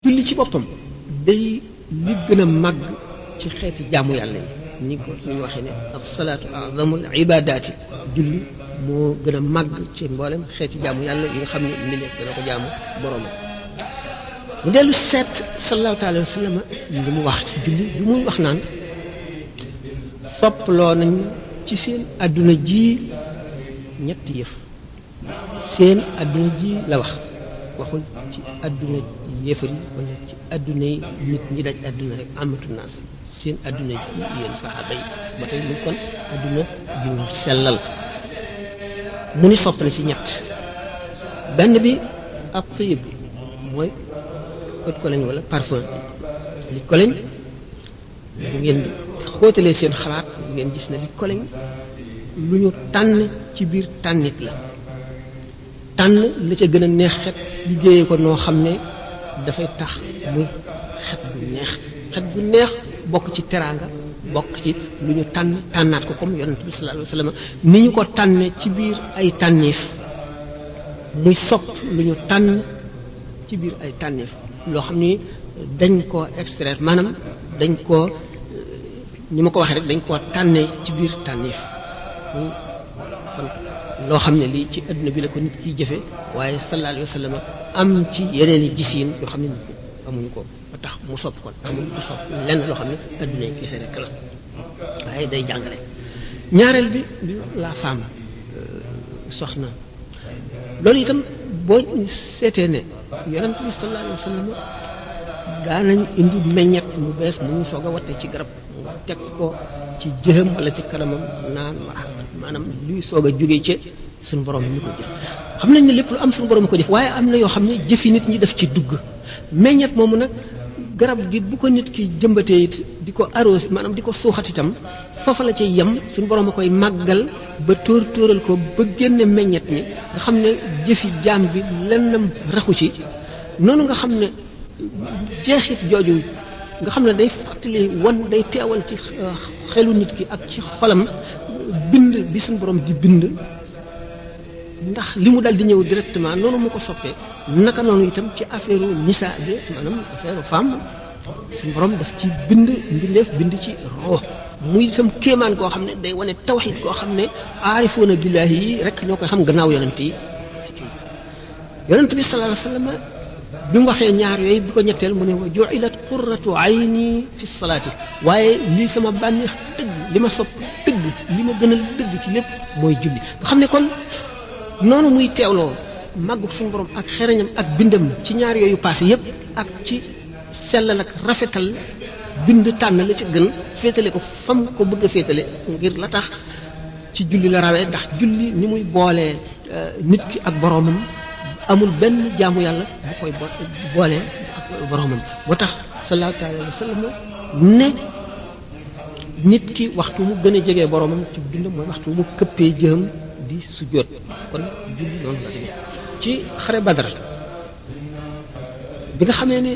julli ci boppam day li gën a màgg ci xeeti jaamu yàlla yi ni ko ni ñu waxee ne as-salaatu a'zamul ibaadaati julli moo gën a màgg ci mboolem xeeti jaamu yàlla yi nga xam ne mbindeef dana ko jaamu boroomam mu dellu seet sallallahu alayhi wa sallam li mu wax ci julli bi muy wax naan soppaloo nañ ci seen àdduna ji ñetti yëf seen àdduna ji la wax waxul ci àdduna yéefar yi wala ci àdduna yi nit ñi daj àdduna rek amatu naas seen àdduna ji yéen saxaaba yi ba tey mu kon àdduna ju sellal mu ni sopp na ci ñett benn bi ab tayib mooy ët ko lañ wala parfum li ko lañ bu ngeen xóotalee seen xalaat bu ngeen gis ne li ko lañ lu ñu tànn ci biir tànnit la tànn la ca gën a neex xet liggéeyee ko noo xam ne dafay tax muy xet bu neex bokk ci teraanga bokk ci lu ñu tànn tànnaat ko comme yonent bi sallallahu alayhi wa sallam ni ñu ko tànne ci biir ay tànneef muy sopp lu ñu tànn ci biir ay tànneef loo xam ni dañ koo extraire maanaam dañ koo ni ma ko waxee rek dañ koo tànnee ci biir tànneef kon loo xam ne lii ci adduna bi la ko nit kiy jëfe waaye sallallahu alayhi wa sallam am ci yeneen i gisiin yoo xam ne nit ñi amuñu ko ba tax mu sopp kon amul du sopp lenn loo xam ne adduna yi kese rek la waaye day jàngale ñaareel bi la femme soxna loolu itam boo seetee ne yonent bi sallallahu alayhi wa sallam daanañ indi meññet mu bees mu ñu soog a watte ci garab nga teg ko ci jëxam wala ci kanamam naan maanaam luy soog a jógee ci suñu borom ñu ko jëf xam nañ ne lépp lu am suñu borom ko jëf waaye am na yoo xam ne jëfi nit ñi def ci dugg meññet moomu nag garab gi bu ko nit ki jëmbatee it di ko arrosé maanaam di ko suuxat itam foofa la cay yem suñu borom a koy màggal ba tóoral ko ba génne meññet mi nga xam ne jëfi jaam bi lennam raxu ci noonu nga xam ne jeexit jooju nga xam ne day fàttali day teewal ci xelu nit ki ak ci xolam bind bi suñu borom di bind ndax li mu dal di ñëw directement noonu mu ko soppee naka noonu itam ci affaire nisa bi maanaam affaire femme suñu borom daf ci bind mbindeef bind ci roo muy itam kéemaan koo xam ne day wane tawxiid koo xam ne aarifoona billaahi yi rek ñoo koy xam gannaaw yonent yi yonent bi sallallahu alayhi wa sallam bi mu waxee ñaar yooyu bi ko ñetteel mu ne wa ju'ilat qurratu ayni fi salaati waaye lii sama bànneex dëgg li ma sopp dëgg li ma gënal dëgg ci lépp mooy julli nga xam ne kon noonu muy teewloo màggug suñu borom ak xereñam ak bindam ci ñaar yooyu passé yépp ak ci sellal ak rafetal bind tànn la ci gën féetale ko fam ko bëgg a féetale ngir la tax ci julli la rawee ndax julli ni muy boolee nit ki ak boroomam amul benn jaamu yàlla bu koy boolee ak boroomam boo tax sallallahu alayhi wa sallam ne nit ki waxtu mu gën a jegee boroomam ci dundam mooy waxtu mu këppee jëm di sujjóot kon julli noonu la demee ci xare Badar bi nga xamee ne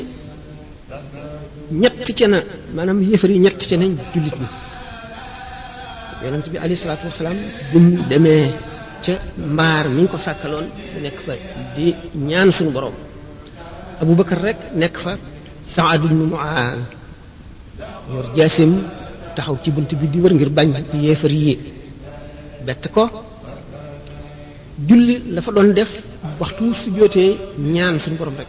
ñett ca na maanaam yëfar yi ñett ca nañ jullit ñi yonent bi alayhi salaatu wasalaam bi mu demee ca mbaar mi ñu ko sàkkaloon mu nekk fa di ñaan suñu borom Abubakar rek nekk fa Saad ibn Muaaz yor jaasim taxaw ci bunt bi di wër ngir bañ yéefar yi bett ko julli la fa doon def waxtu su jootee ñaan suñu borom rek